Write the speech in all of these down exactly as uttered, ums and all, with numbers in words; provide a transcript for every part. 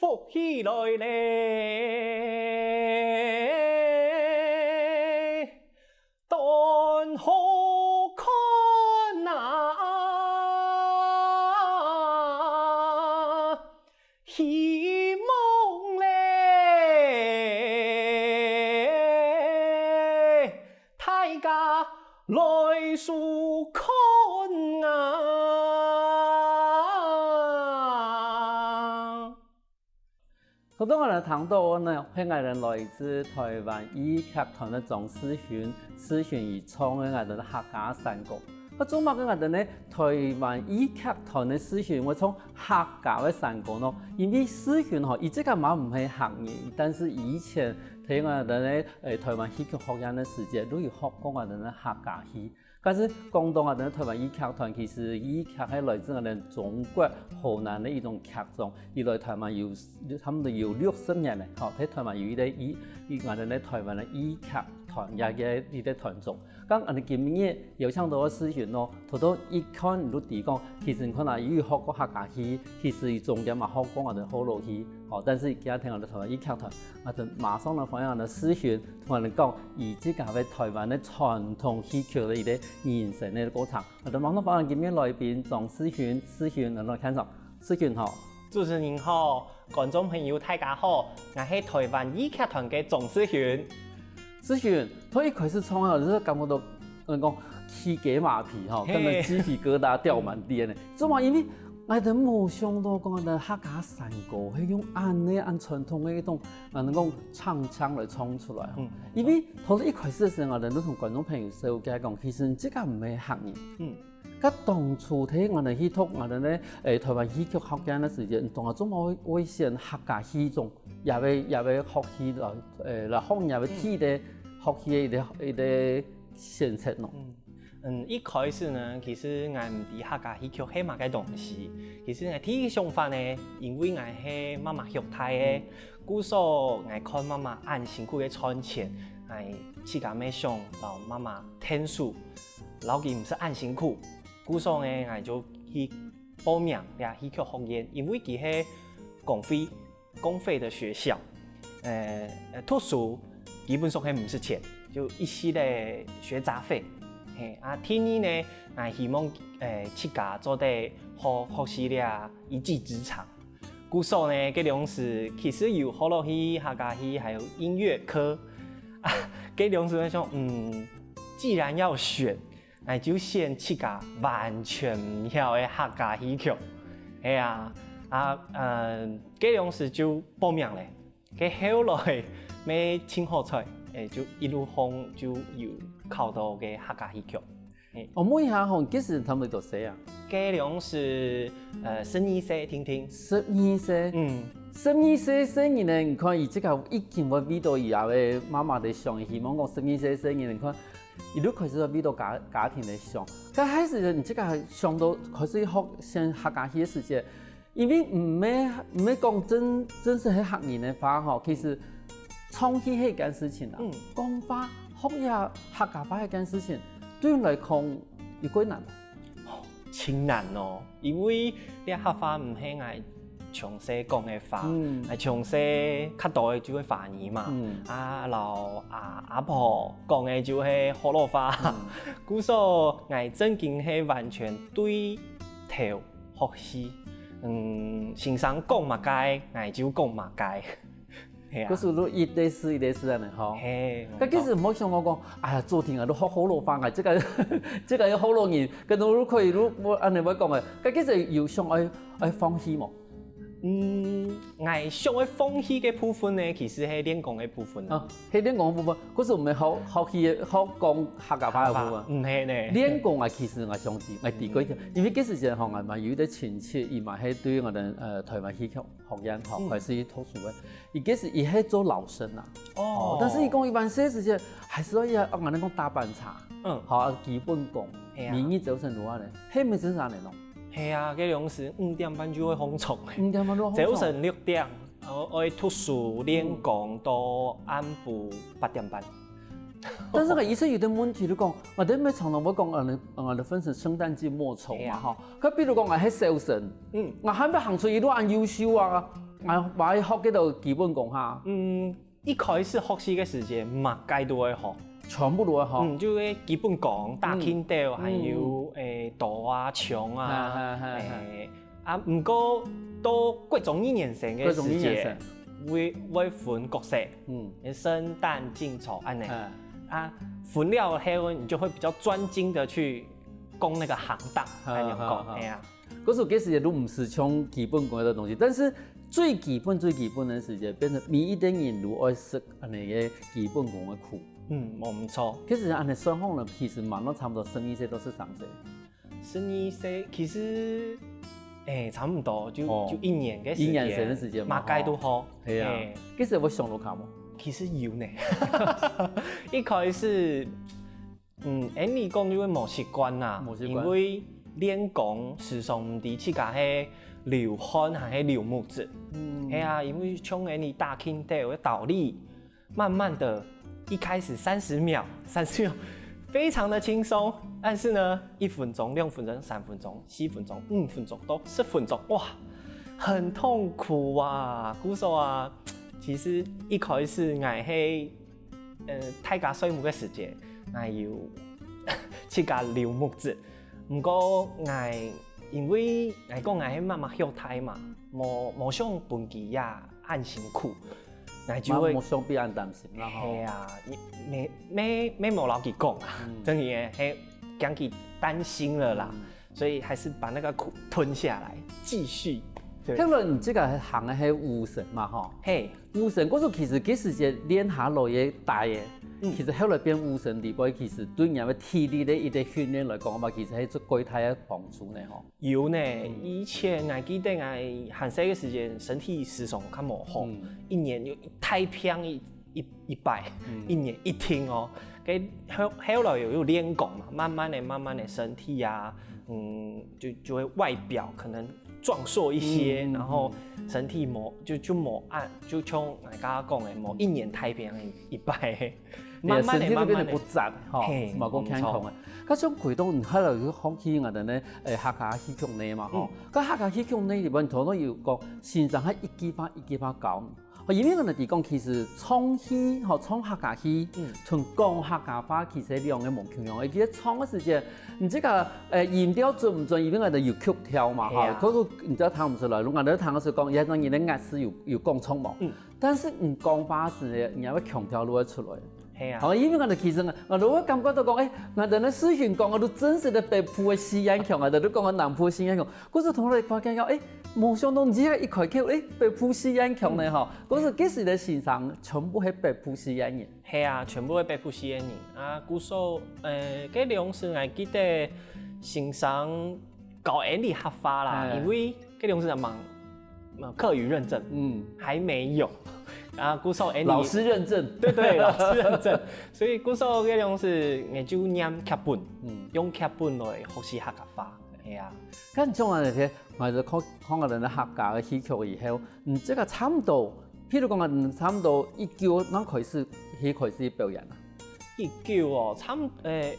福氣來咧，當好看啊！希望咧，大家來收看啊！頭先𠊎兜聽到个呢，係𠊎兜來自台灣義劇團个張士勳，士勳佢唱个𠊎兜个客家山歌。該做麼个𠊎兜呢，台灣義劇團个士勳會唱客家个山歌呢？因為士勳吼，佢自家嘛毋係客人，但是以前在𠊎兜呢，誒，台灣戲曲學院个時節，都有學過𠊎兜个客家戲。 但是講到𠊎兜台灣義劇團，其實義劇係來自𠊎兜中國河南个一種劇種，佢來台灣有差不多有六十年了，吼，在台灣有一個義，一，𠊎兜台灣个義劇團，也个一個團種。該𠊎兜今日邀請到个士勳哦，頭頭一看你就知講，其實你看啊，佢有學過客家戲，其實佢中間嘛學過𠊎兜學老戲，吼，但是今日聽𠊎兜台灣義劇團，𠊎兜馬上來歡迎𠊎兜士勳， 同𠊎兜講佢自家个台灣个傳統戲曲个一個人生个過程。𠊎兜馬上歡迎今日來賓張士勳，士勳來到現場。士勳好。主持人好，觀眾朋友大家好，𠊎係台灣義劇團个張士勳。士勳，頭一開始唱啊，就係感覺到，嗯，講起雞麻皮吼，嘿。感覺雞皮疙瘩掉滿地呢。做麼？因為𠊎兜無想到講𠊎兜客家山歌係用恁呢恁傳統个一種，啊，能夠唱腔來唱出來吼。嗯。因為頭一開始个時候，𠊎兜都同觀眾朋友紹介講，其實你自家毋係客人。嗯。該當初在𠊎兜去讀𠊎兜呢，誒，台灣戲曲學院个時節，你當下做麼會，會選客家戲種，也會，也會學戲來，誒，來學也會提个學戲个一個，一個選擇呢？嗯。 嗯，一開始呢，其實𠊎毋知客家戲曲係麼个東西。其實𠊎第一想法呢，因為𠊎係媽媽畜大个，故所𠊎看媽媽恁辛苦个賺錢，𠊎自家乜想摎媽媽𢯭手，摎佢毋使恁辛苦。故所呢，𠊎就去報名這戲曲學院，因為佢係公費 公費的學校，呃，呃，讀書基本上係毋使錢，就一息个學雜費。嘿，啊，第二呢，𠊎希望，呃，自家做得好學習這一技之長。故所呢，該量時其實有學老戲、客家戲，還有音樂科。啊，該量時𠊎想，嗯，既然要選， 𠊎就選自家完全毋曉个客家戲曲。係啊，啊，嗯，該量時就報名咧。該後來乜盡好彩，誒，就一路上就有考到个客家戲曲。哦，問一下吼，你該時差不多幾多歲啊？該量時，呃，十二歲定定。十二歲？嗯。十二歲細人呢，你看佢這個已經會為到佢个媽媽个想，希望講十二歲細人，你看 一路開始為到家，家庭个想。該開始你自家想到開始學先客家戲个時節，因為毋係，毋係講真，真實係客人个話吼，其實唱戲係一件事情啦，嗯。講話，學這客家話係一件事情，對你來講有幾難？哦，盡難哦。 因為這客話毋係𠊎從細講个話，嗯。𠊎從細較多个就係華語嘛。嗯。啊，摎阿，阿婆講个就係學老話。嗯。故所𠊎正經係完全對頭學習。嗯，先生講麼个，𠊎就講麼个。 係啊。故所就一直係，一直係恁樣吼。係，該其實毋好想講講，哎呀，做定啊，都學學老話啊，這個，這個學老人，跟到都可以，都，都恁樣會講个。該其實有想愛，愛放棄無？嗯，𠊎想愛放棄个部分呢，其實係練功个部分啊。啊，係練功个部分，故所毋係學，學去，學講客家話个部分。毋係呢。練功啊，其實𠊎想知，𠊎知過一條，因為該時節吼，𠊎嘛有一個親戚，佢嘛係對𠊎兜，呃，台灣戲曲 學院吼，嗯。開始讀書个。佢該時佢係做老生啊。哦。哦，但是佢講一般細時節，還係愛，啊，𠊎兜講打板茶。嗯。好，啊，基本功，係啊。每日朝晨如何呢？係毋係真正恁樣咯？係啊，該量時五點半就會䟘床个。五點半就䟘床。朝晨六點，哦，愛讀書練功到暗晡八點半。但是𠊎意思有點問題，你講，𠊎兜乜常常會講，呃，呃，分成聖誕節末愁嘛，係啊。吼。可比如講，𠊎係小生，嗯。𠊎還沒行出一路恁優秀啊，啊，嘛愛學幾多基本功哈？嗯，一開始學習个時節，麼个都會學。全部都會學。嗯，就係基本功、打琴調，嗯。還有，嗯。誒，刀啊、銃啊，哈哈哈哈。誒，啊，毋過到國中二年生个時節，國中二年生。會，會分角色，嗯。升、旦、淨、丑恁呢。嗯。啊，分了後，你就會比較專精的去攻那個行當，哈，恁樣講，哈，哈。哎呀。 可是其實都毋係像基本功个東西，但是最基本、最基本个時節，變成每一個人都愛食恁呢个基本功个苦。嗯，無毋著。其實恁呢算下來，其實嘛，都差不多十二歲到十三歲。十二歲，其實，誒，差不多，就，哦。就一年个時間，一年生个時間嘛，麼个都好。吼。係啊。誒。其實有想到較無？其實有呢。一開始， 嗯，恁呢講就會無習慣啦，無習慣。因為練功時常毋知自家係流汗還係流目汁。嗯。係啊，因為像恁呢打琴調个道理，慢慢的，一開始三十秒，三十秒非常的輕鬆，但是呢，一分鐘、兩分鐘、三分鐘、四分鐘、五分鐘到十分鐘，哇，很痛苦啊！故所啊，其實一開始𠊎係 呃，大家睡目个時節，𠊎有自家流目汁。毋過𠊎，因為𠊎講𠊎係慢慢曉大嘛，無，無想分佢也恁辛苦，𠊎就會，嘛無想分恁擔心啦吼。係啊，也，也，也無摎佢講啊，嗯。真个係驚佢擔心了啦。嗯。 所以還是把那個苦吞下來，繼續。對。後來你這個行个係武生嘛，吼？嘿。武生，故所其實這時節練下來个打个，嗯。其實後來變武生裡背，其實對人个體力个一個訓練來講嘛，其實係做過大个幫助呢，吼。有呢，嗯。以前𠊎記得𠊎還細个時間，身體時常較無好，嗯。一年就大病一 一，一擺，嗯。一年一定哦。該後，後來有，有練功嘛，慢慢的、慢慢的身體啊，嗯，就，就會外表可能壯碩一些，嗯，然後身體無，就，就無恁，就像𠊎剛剛講的，無一年大病一擺，慢慢的、慢慢的。身體都變得較壯，吼，嘿，嘛較健康啊。無錯。該像啟東，你後來有學起𠊎等呢，誒，客家戲曲呢嘛，吼。嗯。該客家戲曲呢，裡背頭頭有講，先生還一句話一句話教。 哦，因為𠊎等知講，其實唱戲，吼，唱客家戲，嗯。同講客家話其實兩個無共樣。其實唱个時節，你這個，呃，音調準毋準，因為𠊎等有曲調嘛，吼，係啊。可是你只要聽毋出來，如果你聽个時講，也當然你个牙齒有，有講錯無。嗯。但是你講話時，你也會腔調錄出來。係啊。好，因為𠊎等其實，𠊎等會感覺到講，誒，𠊎等个視頻講个都真實个北部个四縣腔，𠊎等都講个南部四縣腔。 故所同學發現講，誒，無想到你這一開口，誒，北部四縣腔呢吼。故所該時个先生全部係北部四縣人。係啊，全部係北部四縣人。啊，故所，呃，該量時𠊎記得先生教𠊎俚客話啦，哎。因為該量時還吂，呃，客語認證，嗯。還沒有。啊，故所𠊎俚，老師認證。對，對，老師認證。所以故所該量時𠊎就念劇本，嗯。用劇本來學習客家話。 係啊。該像恁樣个，𠊎就看，看𠊎等个客家个戲曲以後，嗯，這個差毋多，譬如講，嗯，差毋多一九正開始，去開始表演啊。一九哦，差毋，呃，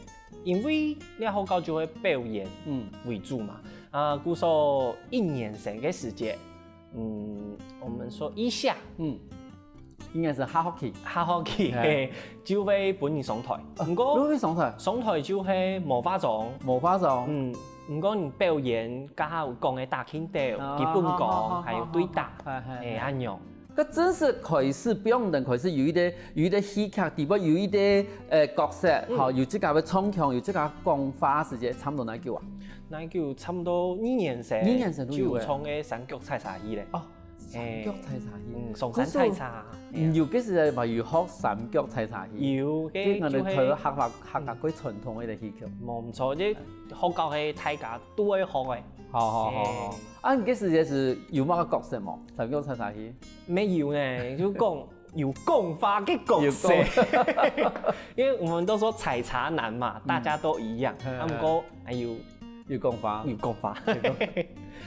因為這學校就會表演，嗯。為主嘛。啊，故所一年生个時節，嗯，我們說一下，嗯。 應該係下學期。下學期，嘿。嘿，就會分你上台。啊，毋過，你會上台？上台就係無化妝。無化妝。嗯，毋過你表演，頭下有講个打琴調，哦，基本功，好，好，好，還有對答，好，好，嘿，嘿。恁樣。該正式開始，表演開始有一個，有一個戲劇，裡背有一個，呃，角色，嗯。吼，有自家个唱腔，有自家講話時節，差毋多幾久啊？幾久？差毋多二年生，二年生就有欸。就有唱个三腳採茶戲咧。哦， 三腳採茶戲。嗯，上山採茶。故所，嗯，有該時節嘛有學三腳採茶戲。有，該𠊎等就係，台灣客家，客家最傳統个一個戲曲。無毋著，這學校係大家都會學个。好，好，好，好。嘿。啊，你該時節係有麼个角色無？三腳採茶戲？沒有呢，就講有講話个角色。有講。因為我們都說採茶男嘛，嗯。大家都一樣。嗯，啊，毋過，嗯。哎喲， 有講話。有講話。有講話。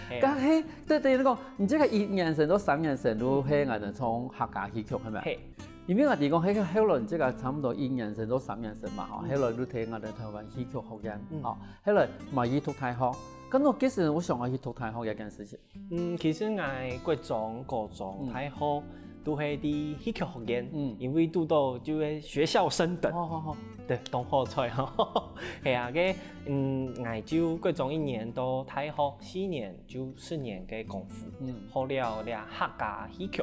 嘿啊。該係，對，對，你講，你這個一年生到三年生都係𠊎等唱客家戲曲，係無？嘿。因為𠊎知講，係後來你這個差毋多一年生到三年生嘛，吼，嗯。後來都讀𠊎等台灣戲曲學院，嗯。吼，後來嘛去讀大學，該𠊎其實𠊎想愛去讀大學這件事情。嗯，其實𠊎國中、高中、嗯。大學都係在戲劇學院，嗯。因為堵到就係學校升等。好好好。對，當好彩吼。係啊，該，嗯，𠊎就國中一年到大學四年，就四年个功夫，嗯。學了這客家戲曲。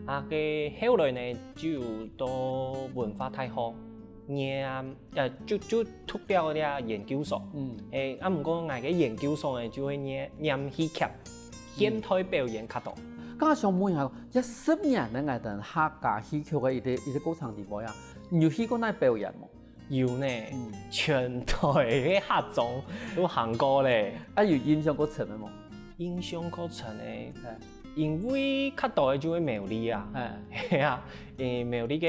啊，該後來呢，就到文化大學念，呃，就，就讀了這研究所。嗯。欸，啊，毋過𠊎个研究所呢，就係念，念戲劇，現代表演較多。嗯。該𠊎想問一下，這十年呢，𠊎等客家戲曲个一個，一個過程裡背啊，你有去過哪表演無？有呢，嗯。全台个客庄都行過咧。啊，有印象較深个無？印象較深个，嗯。因為較多个就係苗栗啊。嗯。係啊，欸，苗栗个，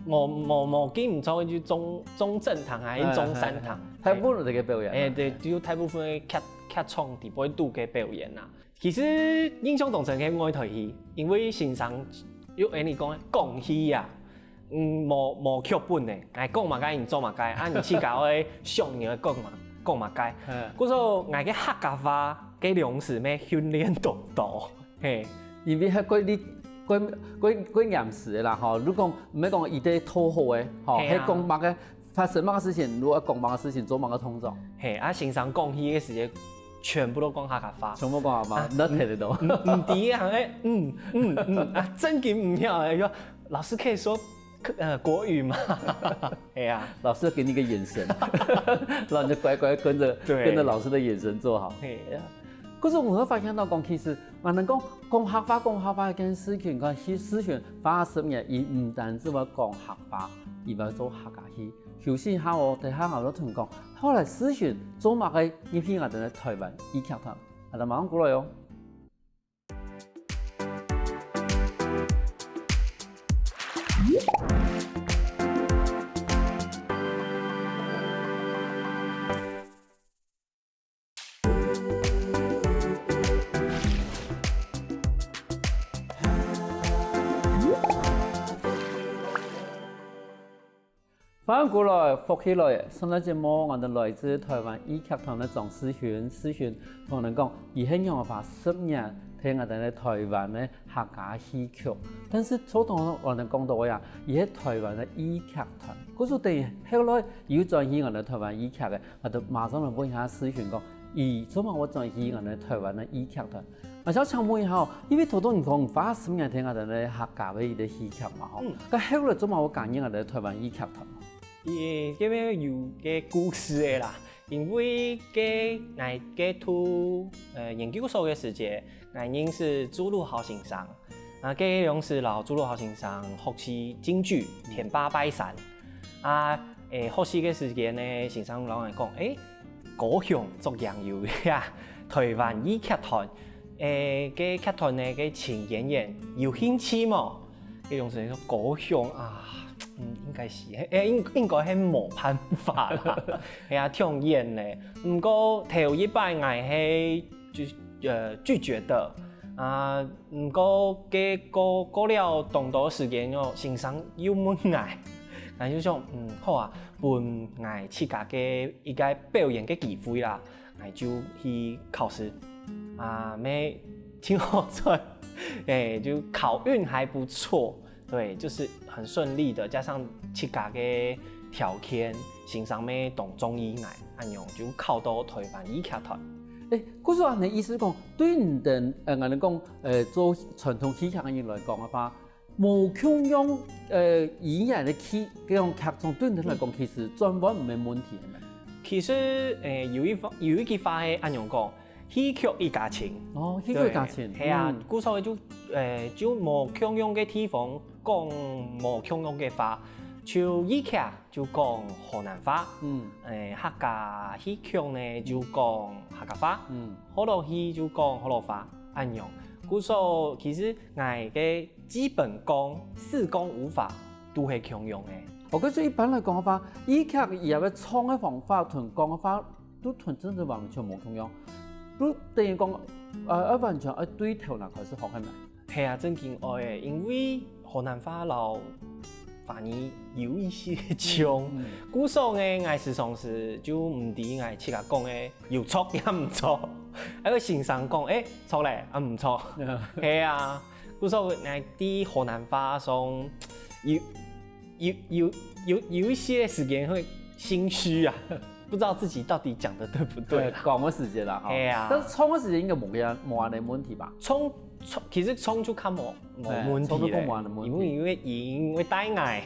無，無，無記毋著，就中，中正堂還係中山堂。嗯，嗯，嗯。大部分都在該表演啊。欸，對，就大部分个劇，劇場裡背都在該表演啊。其實印象當深个外台戲，因為先生有恁呢講，講戲啊，嗯，無，無劇本呢，𠊎講麼个，你做麼个，啊，你自家愛想你愛講麼，講麼个。嗯。故所，𠊎个客家話，該量時乜訓練當多，嘿。因為還過你，過，過，過嚴實个啦，吼，如果毋係講一個討好个，吼，嘿啊。係講麼个，發生麼个事情，如果講麼个事情，做麼个動作。嘿，啊，先生講戲个時節，全部都講客家話。全部講客家話，啊，那聽得懂。嗯，嗯，第一行，欸，嗯，嗯，嗯，啊，正經毋曉，欸，說，老師可以說，呃，國語嗎？哎呀。老師給你一個眼神，然後你就乖乖跟著，對。跟著老師的眼神做好。嘿。可是我會發現到講，其實，蠻能講，講客話，講客話這件事情，你看，去思璇花十年，佢毋單止會講客話，佢會做客家戲。休息一下哦，等下𠊎就同你講，後來思璇做麼个入去𠊎等个台灣戲劇團，𠊎等馬上過來哦。 歡迎過來，福氣來！上个節目，𠊎等來自台灣戲劇團个張思璇，思璇同𠊎等講，佢係仰般花十年，在𠊎等个台灣个客家戲曲。但是頭頭𠊎等講到个啊，佢係台灣个戲劇團。故所等於後來又轉去𠊎等台灣戲劇个，𠊎等馬上來問一下思璇講，佢做麼个會轉去𠊎等台灣个戲劇團？ 𠊎想請問一下哦，因為頭頭你講花十年在𠊎等个客家个一個戲劇嘛吼，嗯。該後來做麼个會加入𠊎等台灣戲劇團？欸，這邊有個故事个啦，因為該𠊎該讀，呃，研究所个時節，𠊎認識朱陸豪先生。啊，該當時摎朱陸豪先生學習京劇、天八拜山。啊，欸，學習个時間呢，先生摎𠊎講，欸， 高雄、竹陽有呀，台灣戲劇團，欸，該劇團呢，該請演員有興趣無？該當時說高雄啊，嗯，應該係，欸，應，應該係無辦法啦，係啊，忒遠呢。毋過頭一擺𠊎係，就，呃，拒絕的，啊， 毋過該過，過了當多時間哦，先生又問𠊎，𠊎就想，嗯，好啊，分𠊎自家个一個表演个機會啦，𠊎就去考試。啊，乜盡好彩，欸，就考運還不錯，對，就是很順利的，加上自家个條件，先生乜當中意𠊎，恁樣就考到台灣戲劇團。欸，故所恁呢意思講，對你等，呃，𠊎等講，呃，做傳統戲劇个人來講个話，無共樣，呃，語言个劇，這種劇種對你等來講，其實轉換毋係問題，係無？其實，欸，有一話，有一句話係恁樣講，戲曲一家親。哦，戲曲一家親。對，係啊，嗯。故所就，欸，就無共樣个地方講無共樣个話，就戲劇 就講河南話，嗯。欸，客家戲曲呢，就講客家話，嗯。學老戲就講學老話，恁樣。故所其實𠊎个基本功、四功五法都係共樣个。哦，可是一般來講个話，戲劇佢个唱个方法同講个話，都同真正完全無共樣。都等於講，呃，愛完全愛對頭那開始學，係無？ 係啊，正經愛欸，因為河南話摎華語有一些像。嗯。故所呢，𠊎時常時就毋知𠊎自家講个有著也毋著，還有先生講，欸，著咧，啊，毋著。嗯。係啊，故所𠊎在河南話上有，有，有，有，有一些時間會心虛啊，不知道自己到底講得對不對啦。對，講个時間啦，吼。係啊。但是唱个時間應該無个，無恁个問題吧？唱，唱，其實唱就較無，無問題咧，欸，唱就無恁个問題。因為，因為音會帶𠊎。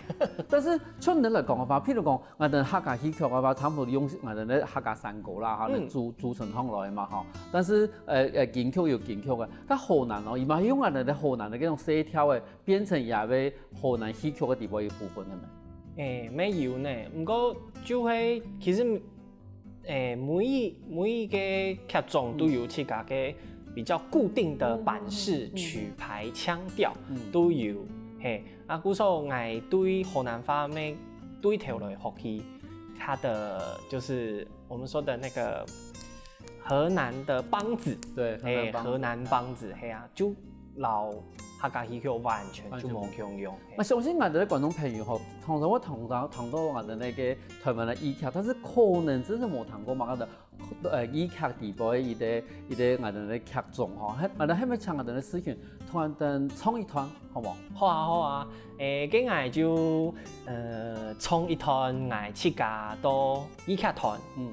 但是像你來講个話，譬如講，𠊎等客家戲曲个話，差不多用𠊎等个客家山歌啦，哈，嗯。組，組成上來嘛，吼。但是，呃，呃，京劇有京劇个，但河南哦，佢嘛用𠊎等个河南个該種聲調个，變成也會河南戲曲个底背一部分个咩？欸，乜有呢，毋過就會，其實，欸，每一，每一個劇種都有自家个比較固定的版式、嗯，嗯，嗯，嗯。曲牌、腔調，嗯。都有。嘿，啊，故所𠊎對河南話乜對頭來學起，它的就是我們說的那個河南的梆子，對，河南梆子。欸，河南梆子，嘿啊，就摎客家戲曲完全就無共樣。完全無。嘿。𠊎相信𠊎等个觀眾朋友吼，通常會聽到，聽到𠊎等个該个臺灣个戲劇，但是可能真係無聽過嘛，𠊎等，呃，戲劇底背一個，一個𠊎等个劇種吼，還，𠊎等還無請𠊎等个思群，同𠊎等唱一段，好無？好啊，好啊。欸，該𠊎就，呃，唱一段𠊎自家到戲劇團，嗯。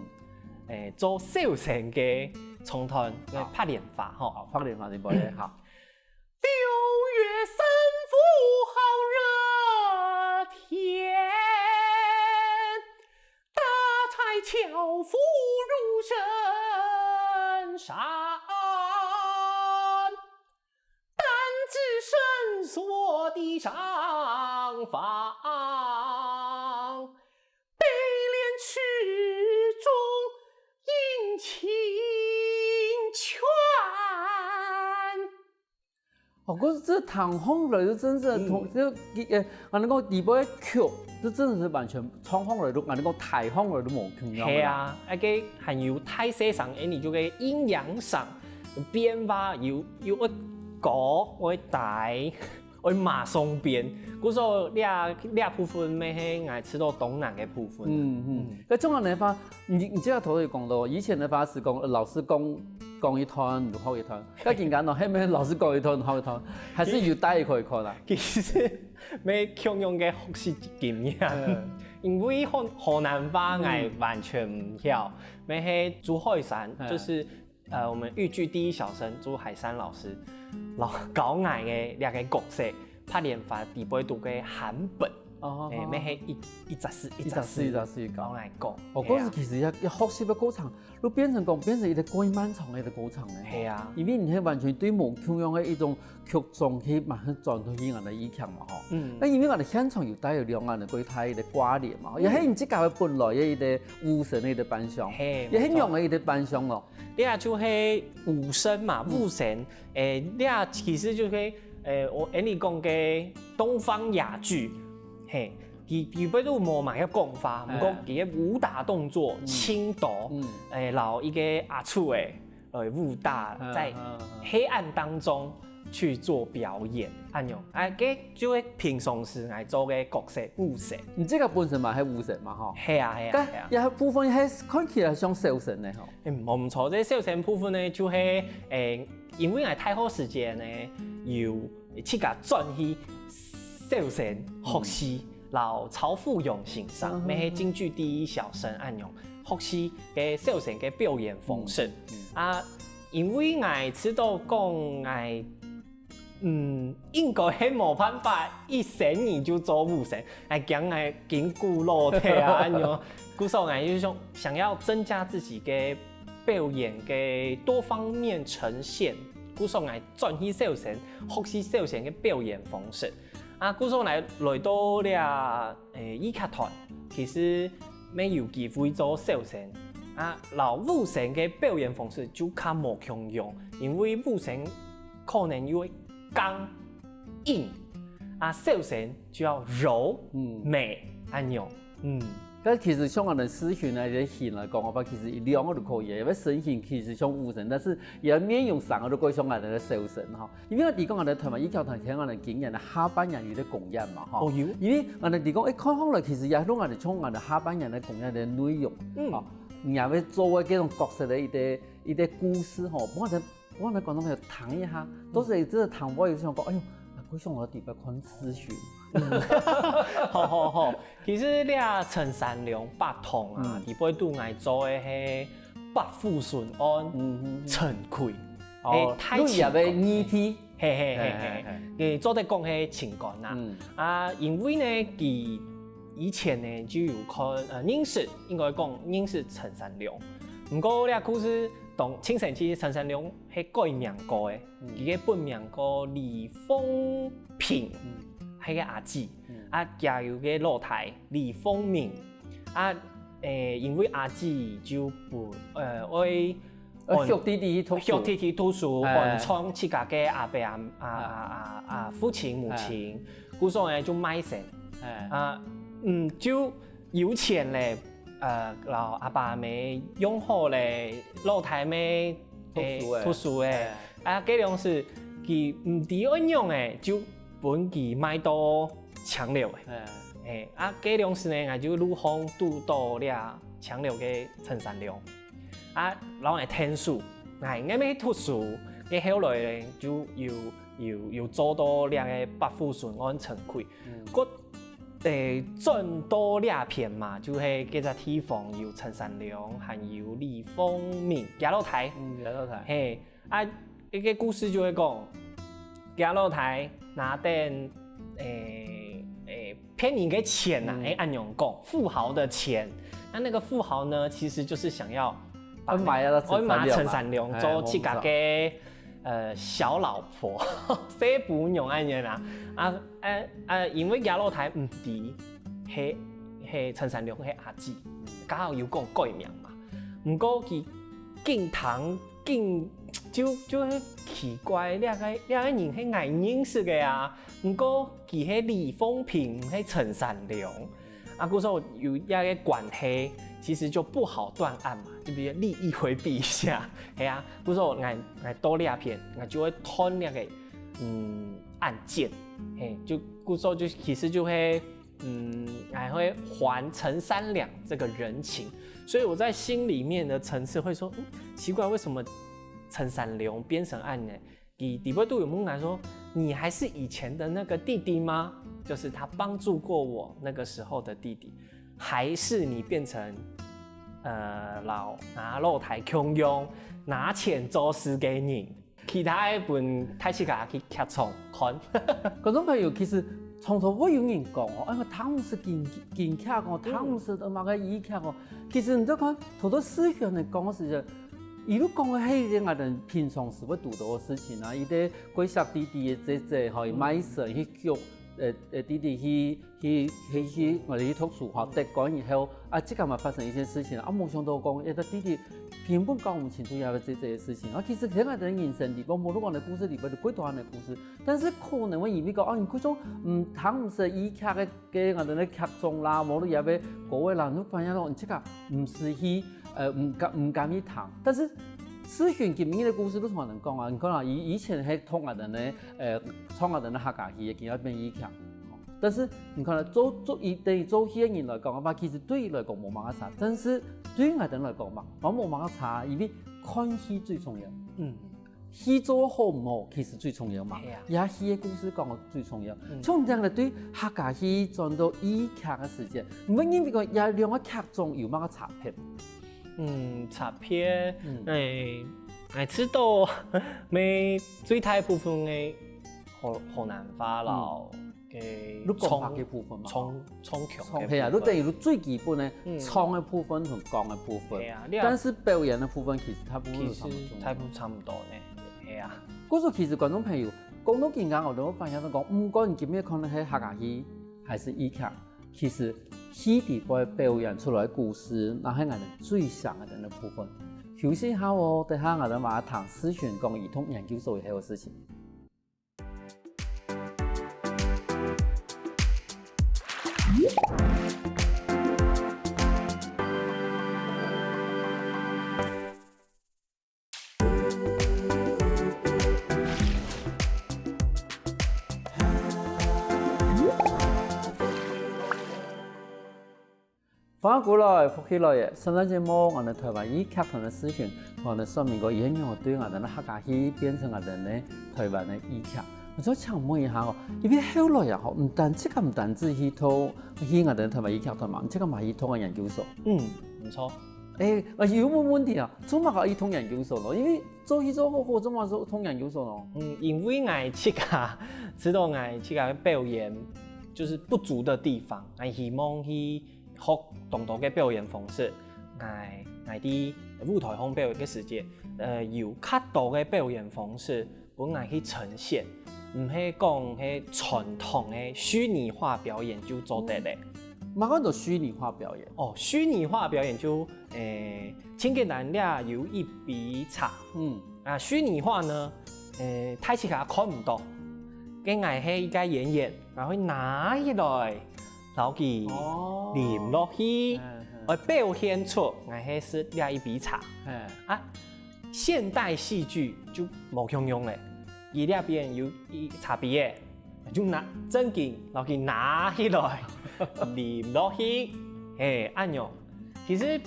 欸，做小生个唱段，个白蓮花吼。好，白蓮花你背，好。六月三伏好热天，打柴樵夫入深山，担子伸缩地上方， 悲恋曲中饮清泉。哦，可是這聽上來就真正同，嗯。就，呃，𠊎等講底背曲，這真的是完全唱上來都，𠊎等講大上來都無共樣啦。係啊，該个還有大細聲，欸，你就个陰陽上變化有，有會高，會低。 愛馬上變。故所這，這部分乜係𠊎試著當難个部分。嗯，嗯。該這樣个話，你，你這下頭先講到，以前个話係講，呃，老師講，講一段，你就學一段。該今天呢，係毋係老師講一段，學一段，還係有帶可以看啊？其實，乜共樣个學習經驗。嗯。因為河，河南話𠊎完全毋曉，嗯。乜係朱海山，嗯。就是 呃，我們豫劇第一小生朱海山老師，老，教𠊎个這個角色，白蓮花底背肚个韓本。哦，欸，哦。乜係一，一隻字，一隻字，一隻字，一隻字教。教𠊎講。哦，係啊。該係其實也，也學習个過程，就變成講，變成一個過漫長个一個過程呢。係啊。因為你係完全對無共樣个一種曲種去，馬上轉到去𠊎等个戲劇嘛，吼。嗯。該因為𠊎等現場有帶有兩岸个國家个掛簾嘛，嗯。也係你自家个本來个一個武生个一個扮相，係，也係仰个一個扮相咯。無錯。 這就係武生嘛，嗯。武生，欸，這其實就係，欸，𠊎，𠊎等講个東方雅劇，嘿，佢，佢本來無麼个功法，嗯。毋過佢个武打動作，嗯。青豆，嗯。欸，摎一個阿叔欸，來武打，嗯，在嗯，嗯。黑暗當中去做表演，恁樣。啊，該就係平常時𠊎做个角色武生。你這個本身嘛，係武生嘛，吼？係啊，係啊，該，係啊。也部分係看起來像小生呢，吼。 嗯，無毋著，這小生部分呢，就係，欸，因為𠊎大學時節呢，有自家轉去小生學習，嗯。摎曹富勇先生，嗯。乜係京劇第一小生恁樣，學習个小生个表演方式。嗯，嗯。啊，因為𠊎知道講𠊎 嗯，應該係無辦法，一生人就做武生，𠊎驚𠊎筋骨老忒啊，恁樣。故所𠊎就想，想要增加自己个表演个多方面呈現，故所𠊎轉去小生，學習小生个表演方式。啊，故所𠊎來到這，欸，戲劇團，其實乜有機會做小生。啊，摎武生个表演方式就較無共樣，因為武生 可能又會剛硬，啊，小生就愛柔，嗯。美，恁樣。嗯。但其實像𠊎等視訊啊，這形來講个話，其實一兩个都可以，因為身形其實像武生，但是也面容上个都過像𠊎等个小生哈。因為𠊎知講𠊎等台灣戲劇團聽𠊎等今年个下半年有个公演嘛哈。哦，有。因為𠊎等知講，誒，看下來其實也摎𠊎等像𠊎等下半年个公演个內容，嗯，啊，你也會做个這種角色个一個一個故事吼，幫𠊎等 我來觀眾朋友聽一下，到時真个聽我有想講，哎喲，啊，過想𠊎特別看視訊。好好好，其實這陳三郎八通啊，嗯，裡背肚𠊎做个係百富順安，嗯嗯，陳逵，哦，係大清个議題，嘿嘿嘿嘿，佢做得講係清官啊，嗯，啊，因為呢，佢以前呢就有看，呃，認識，應該講認識陳三郎，毋過這故事當清醒，其實陳三郎 係改名過个，佢个本名叫李鳳萍，係个阿姊，啊，佢有个老弟李鳳鳴，啊，誒，因為阿姊就分，呃，愛呃，畜弟弟去讀書，畜弟弟讀書，安葬自家个阿伯阿阿阿阿阿父親母親，故所呢就賣身，啊，嗯，就有錢咧，呃，摎阿爸阿姆養好咧，老弟姆 讀書誒，讀書誒，啊，該量時佢毋知愛仰誒，就分佢賣到青樓誒。誒，啊，該量時呢，𠊎就路項堵到這青樓个陳三郎，啊，摎𠊎𢯭手，𠊎𠊎乜讀書，該後來呢就有有有做到這个百富順安陳逵，過 誒，轉到這片嘛，就係該隻地方有陳三郎，還有李鳳鳴，佢老弟，嗯，佢老弟，嘿，啊，這个故事就會講，佢老弟拿等誒誒騙人个錢吶，誒，恁樣講，富豪的錢，那那個富豪呢，其實就是想要把買啊，買陳三郎做自家个 呃小老婆，細餔娘恁樣啦。啊啊啊，因為佢老弟毋知係係陳三郎係阿姊，剛好有講改名嘛。毋過佢緊聽緊就就係奇怪，這个這个人係𠊎認識个啊，毋過佢係李鳳萍，毋係陳三郎。 啊，故所有這个關係，其實就不好斷案嘛，就比如利益回避一下，係啊，故所𠊎𠊎到這片，𠊎就會斷這个嗯案件，嘿，就故所就其實就會嗯，還會還陳三郎這個人情，所以我在心裡面的層次會說，嗯，奇怪，為什麼陳三郎變成案呢？ 佢底背都有問來說，你還是以前的那個弟弟嗎？就是他幫助過我那個時候的弟弟，還是你變成呃摎拿老弟共樣拿錢做事个人？其他个分大自家去劇場看。觀眾朋友，其實常常會有人講哦，哎呀，聽毋識京京劇哦，聽毋識麼个豫劇哦。其實你再看，頭頭視訊來講个時節， 佢都講个係一个𠊎兜平常時會堵到个事情啊，佢兜過惜弟弟个姐姐吼，佢賣身去救，呃呃弟弟去去去去𠊎兜去讀書吼，得官以後啊，自家嘛發生一件事情啊，無想到講，一个弟弟根本搞毋清楚佢个姐姐个事情啊。其實在𠊎兜人生裡背，無論講个故事裡背，都幾多恁个故事，但是可能會因為講，哦，你看種，嗯，聽毋識豫劇个 个𠊎兜个劇種啦，無論也會歌仔啦，你發現咯，你自家毋識去，呃，毋敢毋敢去聽。但是視訊今日个故事都同𠊎兜講啊，你看啊，以以前係同𠊎兜呢，呃，唱𠊎兜个客家戲，今日變豫劇。但是你看啊，做做以等於做戲个人來講个話，其實對佢來講無麼个差，但是對𠊎兜來講嘛，嘛無麼个差，因為看戲最重要。嗯。 戲做好毋好，其實最重要嘛。係啊。這戲个故事講个最重要。嗯。像恁樣个對客家戲轉到豫劇个時節，毋會認為講這兩个劇種有麼个差別？嗯，差別，嗯，誒，𠊎知道，乜最大部分个河河南話咯，嗯，个你講話个部分嘛，唱唱腔个部分，係啊，你等於你最基本个唱个部分同講个部分，係啊，但是表演个部分其實大部分都差不多。其實大部分差不多呢。 係啊。故所其實觀眾朋友，講到今下，𠊎兜會發現到講，毋管你今日看个係客家戲還是豫劇，其實戲底背表演出來个故事，那係𠊎兜最想个部分。休息下哦，等下𠊎兜嘛談視訊講兒童研究所以後个事情。歡迎過來，福氣來了！上段節目，𠊎等臺灣戲劇團个事情，𠊎等說明過，佢係仰般對𠊎等个客家戲變成𠊎等个臺灣个戲劇。𠊎想請問一下哦，因為後來啊，吼，毋單，自家毋單止去讀，去𠊎等臺灣戲劇團嘛，自家嘛去讀个研究所。嗯，毋錯。誒，𠊎有問問題啊，做麼个去讀研究所咯？因為做戲做好好，做麼个讀研究所咯？嗯，因為𠊎自家知道𠊎自家个表演就是不足的地方，𠊎希望去學當多个表演方式。𠊎，𠊎在舞台項表演个時節，呃，有較多个表演方式分𠊎去呈現，毋係講係傳統个虛擬化表演就做得了。麼个安到虛擬化表演？哦，虛擬化表演就，誒，盡簡單，這有一杯茶。嗯，啊，虛擬化呢，誒，大自家看毋到，該𠊎係一個演員，𠊎會拿起來，摎佢哦啉落去，嗯嗯來表現出𠊎係食這一杯茶。嘿，啊，現代戲劇就無共樣了，佢這片有一茶杯仔，就拿，正經摎佢拿起來，啉落去，嘿，恁樣。其實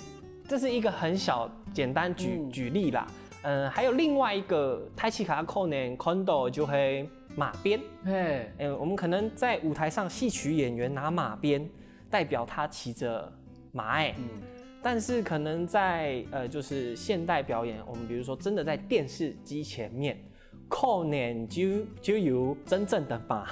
這是一個很小簡單舉、嗯舉例啦。呃，還有另外一個大自家可能看到就係馬鞭。嘿，呃，我們可能在舞台上，戲曲演員拿馬鞭，代表他騎著馬仔。嗯，但是可能在呃，就是現代表演，我們比如說真的在電視機前面，可能就就有真正的馬，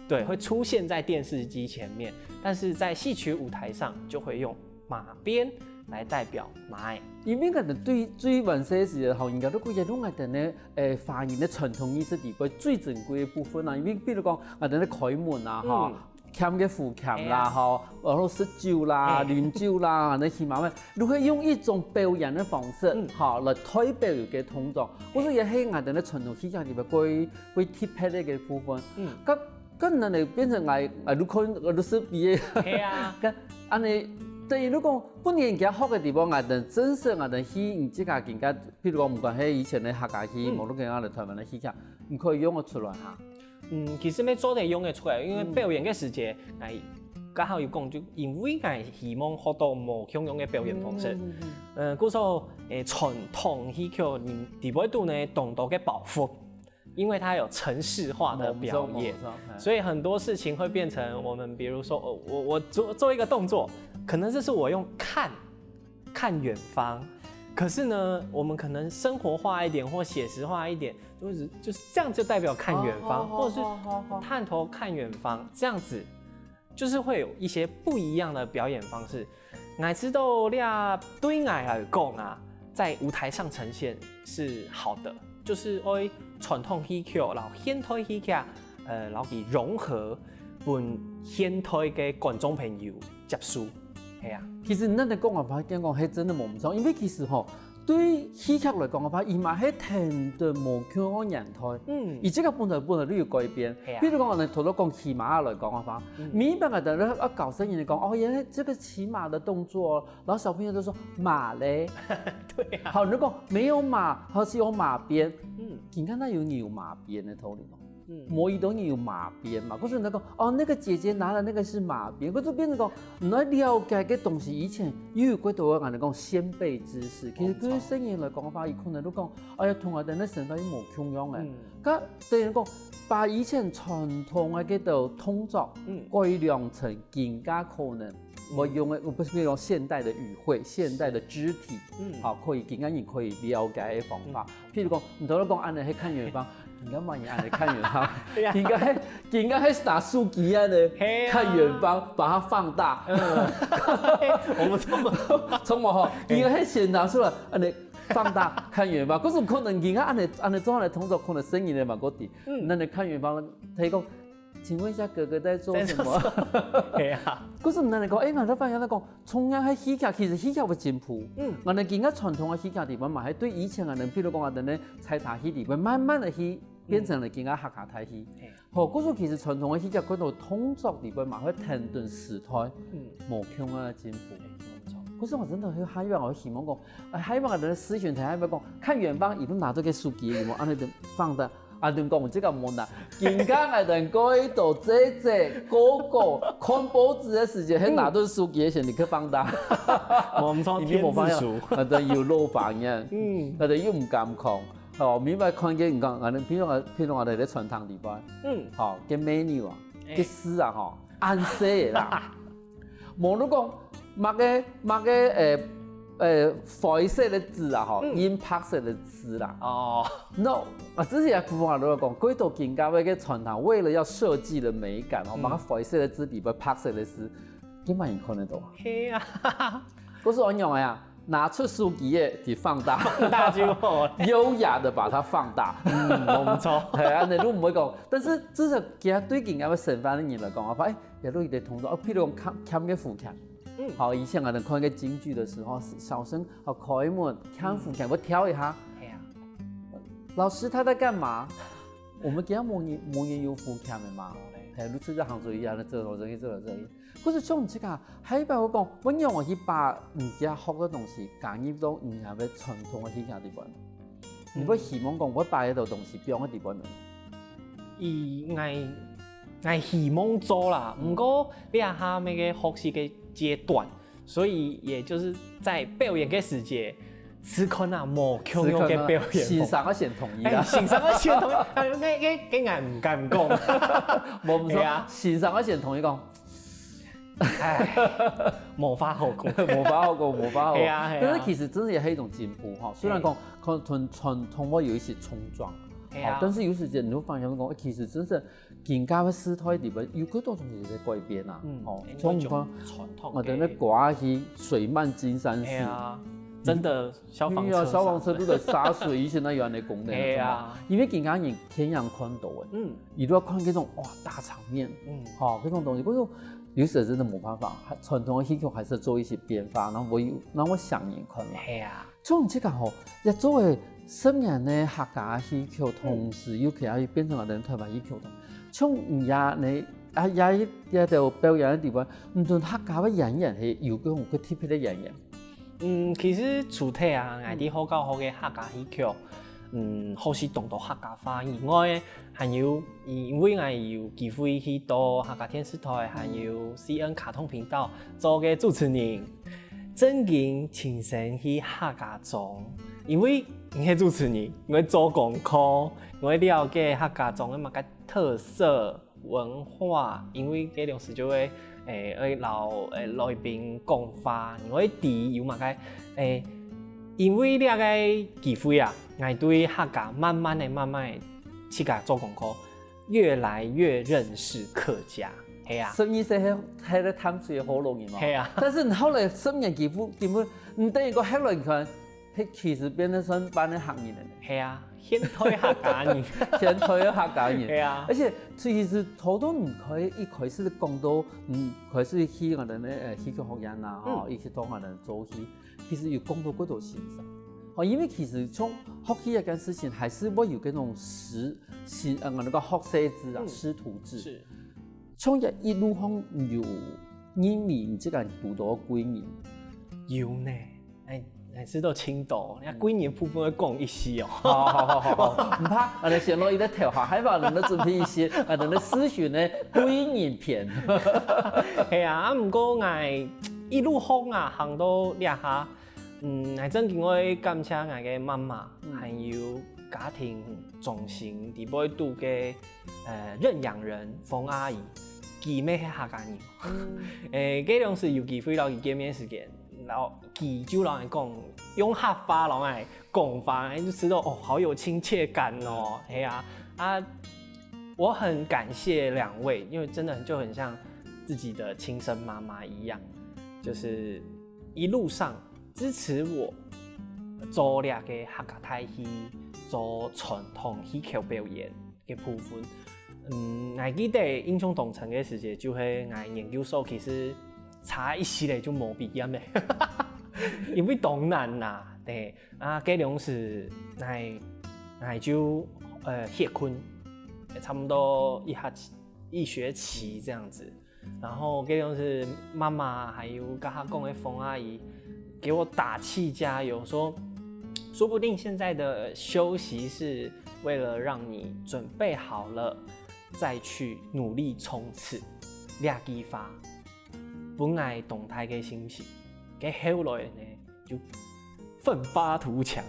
對，會出現在電視機前面，但是在戲曲舞台上就會用馬鞭來代表馬仔。因為可能對最原始个時節吼，應該都歸個用𠊎等个誒華人个傳統藝術裡背最珍貴个部分啊。因為比如講，𠊎等个開門啊，吼，嗯欠个付欠啦，係啊吼，然後食酒啦、係啉酒啦，那起碼嘛，如何用一種表演个方式，嗯吼，來代表一個動作，或者也係𠊎等个傳統戲劇裡背最最特別个一個部分。嗯該該恁樣變成𠊎，𠊎都看，𠊎都識比个。係啊，該恁樣，等於如果不然人家學个地方，𠊎等真實𠊎等去，你自家更加，譬如講，毋管係以前个客家戲，嗯無論今下个臺灣个戲劇，你可以用得出來哈。嗯，其實乜做得用得出來，因為表演个時節，𠊎剛好有講，就因為𠊎希望學到無共樣个表演方式。嗯呃，故所，誒，傳統戲曲裡背肚呢，當多个包袱，因為它有程式化的表演，無錯無錯所以很多事情會變成我們，比如說，哦，我我做做一個動作，可能這是我用看看遠方，可是呢，我們可能生活化一點或寫實化一點，就是就是這樣就代表看遠方，哦或者是好好好好探頭看遠方這樣子，就是會有一些不一樣的表演方式。𠊎知道這對𠊎來講啊，在舞台上呈現是好的，就是愛傳統戲曲，然後現代戲曲，呃，然後佢融合，分現代个觀眾朋友接受，係啊。其實恁樣講个話，講講係真个無毋錯，因為其實吼，對戲劇來講个話，佢嘛係跈等無共个年代。嗯佢這個本來本來都有改變。係啊比如講，𠊎等頭頭講騎馬來講个話，每一擺𠊎等愛教細人講，哦，原來這個騎馬的動作哦，然後小朋友都說馬嘞，對啊，好，如果沒有馬，還是有馬鞭，嗯你看那有牛馬鞭的道理嗎？嗯，無一定有馬鞭嘛，可是那個哦，那個姐姐拿的那個是馬鞭，可是變成講，你要了解个東西，以前又有幾多个人講先輩知識，其實對細人來講个話，佢可能都講，哎呀，同𠊎等个生活又無共樣个。嗯該等於講，把以前傳統个這兜動作嗯改良成今个可能，我用个，我不是用現代的語彙、現代的肢體，嗯好，可以今个人可以了解个方法。譬如講，你頭頭講恁樣係看遠方，今个麼人恁樣看遠方，對啊今个係今个係拿手機恁樣係啊看遠方，把它放大，我們這麼從無吼，今个係先拿出來恁樣放大看遠方，可是可能今个恁樣恁樣做下來動作，可能細人仔嘛，个底，恁樣看遠方，佢講，請問一下哥哥在做什麼？對啊，可是恁樣講，哎，𠊎就發現那講，同樣係戲劇，其實戲劇會進步。嗯，𠊎等今个傳統个戲劇地方嘛，還對以前个人，譬如講啊，等等採茶戲地方，慢慢的去變成了今个客家大戲。嘿好，故所其實傳統个戲劇，看到動作地方嘛，會跈等時代，嗯，無共个進步。沒錯，可是我真的很希望，我希望講，哎，希望人的思想，還要講看遠方，一路拿這個手機，有無？按呢就放大。啊，你講這个無難，今下𠊎等過到姐姐、哥哥看報紙个時節，係拿到手機个時節，你去放大。無毋著，一定無放大。電子書。啊，對，又老花眼，嗯，啊，對，又毋敢看。哦，明白看見你講，啊，譬如講，譬如講，𠊎等在餐廳裡背，嗯，吼，个menu啊，哎个字啊，吼，恁細个啦。無你講，麼个麼个，誒誒，灰色个字啊，吼，嗯印白色个字啦。哦， No，啊，這些部分啊，如果講，過到今下个餐廳，為了要設計的美感，哦，嗯把它灰色的字比白色的字，根本也看得懂啊。係啊，不是恁樣呀，拿出手機个去放大，放大就好了。優雅的把它放大。嗯，無毋著。哎，恁樣你毋會講，但是至少佢對今下个生活个人來講啊，發現，哎，也有一點同道，哦，譬如講欠欠个付錢，嗯好，以前啊，你看个京劇的時候，小生哦開門，欠付錢，會跳一下。係啊，老師他在幹嘛？我們今下無人無人有付錢个嘛。嘿，你出去行出去啊，這種生意，這種生意。可是像這个，還有一擺我講，我仰會去把人家學个東西加入到人家个傳統个戲劇裡背。你會希望講，我把這兜東西放在裡背呢？以𠊎𠊎希望做啦，毋過這下乜个學習个階段，所以也就是在表演个時節，試看啊，無共樣个表演。先生个先同意哎，啦。先生个先同意，哎，該該該𠊎毋敢講。無毋係啊錯，先生个先同意講，哎，無話好講。無話好講，無話好講。係啊係啊但是其實真的也是一種進步哈。雖然講可能傳傳統會有一些衝撞，係啊哦，但是有時間你會發現講，哎，其實真正今下个時代裡面有幾多東西在改變啊。嗯哦，應該從你看，從傳統我等那个歌仔戲水漫金山寺。係啊，真的消防車因為啊，消防車上都在灑水，以前那有恁个功能，係啊因為今下人天然看到个，嗯你都要看這種哇大場面，嗯，好、這種東西，可是有時真的沒辦法，傳統的戲曲還是做一些變化，然後我有，然後我想念看嘛。係啊，像這个吼，也做為十年的客家戲曲，同時又可以變成了台灣戲曲，像你呀，你啊，也也都表演的地方，你對客家的演員係有个有个特別的演員。嗯，其實除忒啊，𠊎在學校學个客家戲曲，嗯，學習當多客家話以外，還有因為𠊎有機會去到客家電視台，還有C N卡通頻道做个主持人，正經親身去客家庄，因為你係主持人，你會做功課，你會了解客家庄个麼个特色、文化，因為該當時就會誒愛摎誒來賓講話，你會知有麼个誒，因為這个機會啊，𠊎對客家慢慢的、慢慢的自家做功課，越來越認識客家。係啊，十二歲還還在淡水的喉嚨嘛，係啊，但是你後來十年幾乎根本，你等於講後來你看，佢其實變成算半个客人了呢。係啊，現代客家人。現代的客家人。係啊，而且其實頭頭你可以一開始講到，嗯，開始去我們的呃戲曲學院啦，吼，一直到我們做戲，其實有講到幾多先生。哦，因為其實從學戲這件事情，還是會有這種師師呃，我們講學生制啊，嗯師徒制。是從這一路上有認為你這個堵到貴人，有呢，哎，哎，知道青島，人家貴人部分會講一些哦。好好好好好，毋怕，我哋先落一個頭哈，還好你們準備一些，啊，等等諮詢呢貴人篇。係啊，啊，毋過𠊎一路行啊，行到這下，嗯，𠊎正經愛感謝𠊎个媽媽，還有家庭中心底背肚个呃認養人方阿姨，佢乜係客家人。誒，該當時有機會摎佢見面時間，摎佢就摎𠊎講，用客話摎𠊎講話，就知道哦，好有親切感哦。係啊，啊，我很感謝兩位，因為真的就很像自己的親生媽媽一樣，就是一路上支持我做這个客家大戲，做傳統戲曲表演个部分。嗯，𠊎記得印象當深个時節，就係𠊎研究所其實差一息仔就無畢業了，因為當難啦，對啊，該當時𠊎𠊎就呃歇睏，差不多一學期一學期這樣子。然後該當時媽媽還有該下講个方阿姨給我打氣加油，說說不定現在的休息是為了讓你準備好了再去努力衝刺。這句話分𠊎當大个信心，該後來呢就奮發圖強，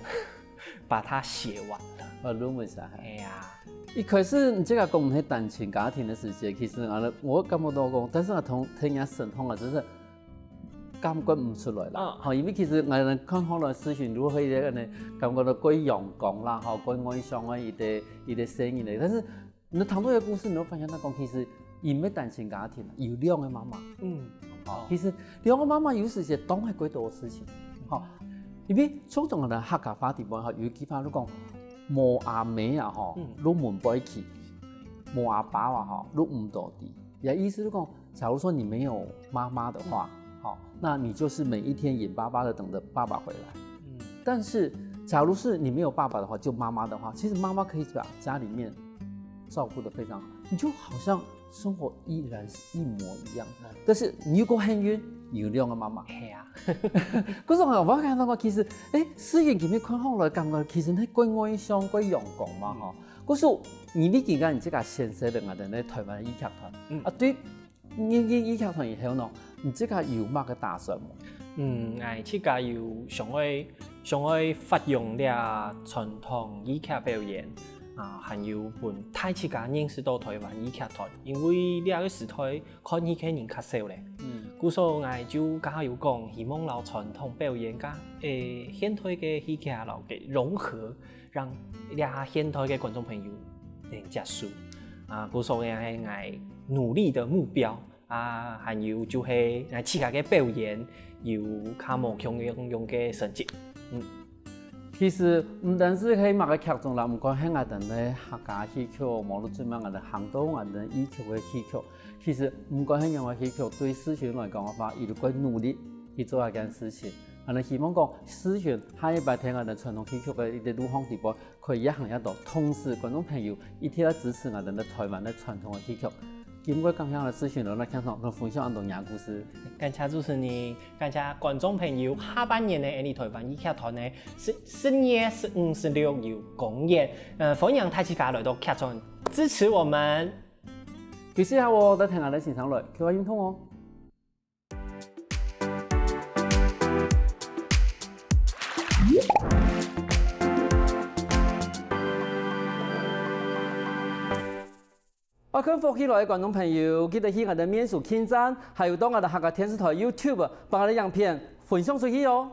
把它寫完了。啊，攏會使。哎呀，一開始你這个講係單親家庭个時節，其實啊，我感覺到講，但是啊，同聽人身上啊，真是感覺毋出來啦。嗯吼，因為其實𠊎看好了事情，如何个呢，感覺到過陽光啦，吼，過外向个一个一个聲音咧。但是你聽到个故事，你會發現，佢講其實佢毋係單親家庭，有兩个媽媽。嗯，吼，其實兩个媽媽有時節當係過多个事情，吼，因為從中个客家話底背吼，有一句話就講，無阿姆啊，吼，入門背去，無阿爸啊，吼，入毋到底。也意思是講，假如說你沒有媽媽的話，好，那你就是每一天眼巴巴的等著爸爸回來。但是，假如是你沒有爸爸的話，就媽媽的話，其實媽媽可以把家裡面照顧得非常好，你就好像生活依然是一模一樣。但是你又過幸運，你有兩个媽媽。係啊，可是我我感覺其實，誒，思瑩今日看好來，感覺其實佢過外向、過陽光嘛，吼。可是你你今日你自家先生了，𠊎等在台灣的戲劇團，嗯啊，對，你你戲劇團以後呢，你自家有麼个打算無？嗯，𠊎自家有想愛想愛發揚這傳統戲劇表演啊，還有分大自家認識到台灣戲劇團，因為這个時代看戲个人較少咧。嗯，故所𠊎就剛好有講，希望摎傳統表演佮誒現代个戲劇摎佢融合，讓這下現代个觀眾朋友能接受。啊，故所這係𠊎努力的目標。啊，還有就係𠊎自家个表演有較無共樣樣个成績。其實毋單止係麼个劇種啦，毋管係𠊎等个客家戲曲，無論做麼个，𠊎等行到𠊎等戲曲个戲曲，其實毋管係仰个戲曲，對思瑩來講个話，佢都會努力去做這件事情。𠊎等希望講，思瑩下一擺在𠊎等傳統戲曲个一个路項底背，可以一行一到，同時觀眾朋友一定要支持𠊎等个台灣个傳統个戲曲。今晡日感謝𠊎等思瑩來到現場，同分享恁多个故事。感謝主持人，感謝觀眾朋友，下半年呢，𠊎等台灣戲劇團呢，十十月十五、十六有公演，呃，歡迎大自家來到劇場支持我們。其實啊，我在聽𠊎等先生來，佢話運動哦。愛看福氣來个觀眾朋友，記得去𠊎等面書網站，還有到𠊎等客家電視台YouTube，幫𠊎等影片分享出去哦。